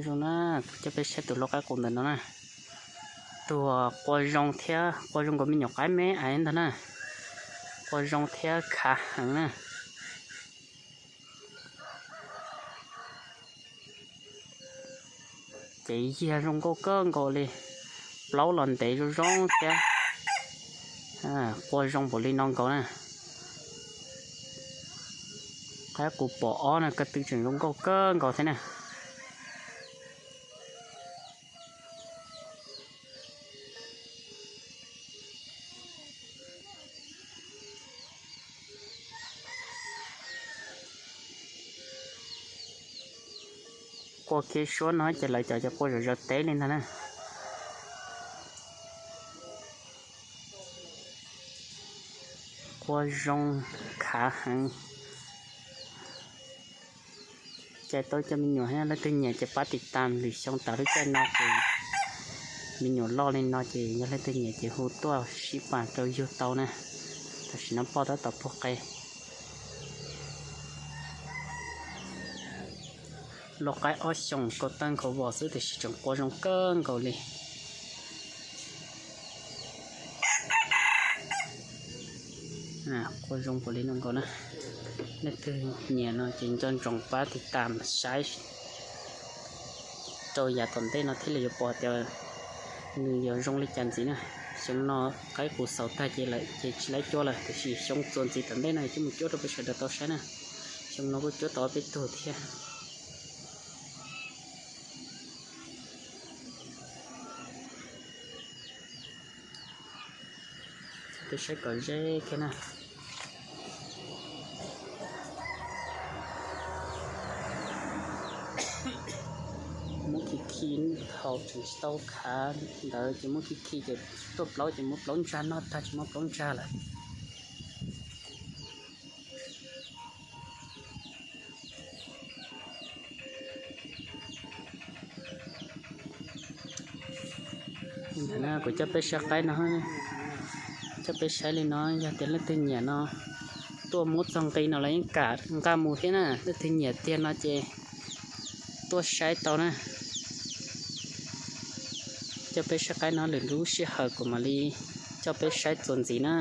Zoo na, kuv coj peb saib tus lau qaib qus ntawm no na. Tus qua zoo thiab qua zoo nkaus me nyuam qaib me ais ntag na. Qua zoo thiab khav heev na. Ces yiag zoo nkauj kawg nkaus li, plaub los ntev zoo zoo thiab. Qua zoo npaum li no nkaus na. Qaib qus pom ob no ko tw tseem zoo nkauj kawg nkaus thiab na. Qua kiag suab no ces lawv cov ces qua zom zaws teb li ntag na. Qua zoo khav heev. Ces tau cov me nyuam, leej twg nyiam ces pab tiv tas lwm xyoo tas lub caij no ces me nyuam loj li no ces yog leej twg nyiam ces hu tuaj sib pab rau yug tau na. Tam sim no poj tab tom puag qe. Lau qaib ob xyoos kaus tawg nkaus vos xwb tiam sis tseem qua zoo kawg nkaus li. Qua zoo npaum li no nkaus na. Leej twg nyiam no ces nco ntsoov pab tiv tas saib rau yav tom ntej no thiaj li yuav pom tias nws yuav zoo li cas ntxiv na. Xyoo no qaib qus xaus tag ces lawm ces tsis laib cuab lawm tiam sis xyoo txuas ntxiv tom ntej no coj mus cuab rau peb sawv daws tau saib na. Xyoo no kuj cuab tau peb tug thiab. Peb saib kom ze thiab na. Muab khi khi, thaum tseem tsis tau khav ntawd ces muab khi khi ces tuaj plaub ces muab plaub ntsag noj tag ces muab plaub ntsag lawm. Ntawm no kuv coj peb saib qaib no, coj peb saib li no, yog tias leej twg nyiam no tuaj muab txog nqi no los yeej kam nqa mus thiab na. Leej twg nyiam tiag no ces tuaj saib tau na. Coj peb saib qaib no, lwm lub sij hawm kuv mam li coj peb saib txuas ntxiv na.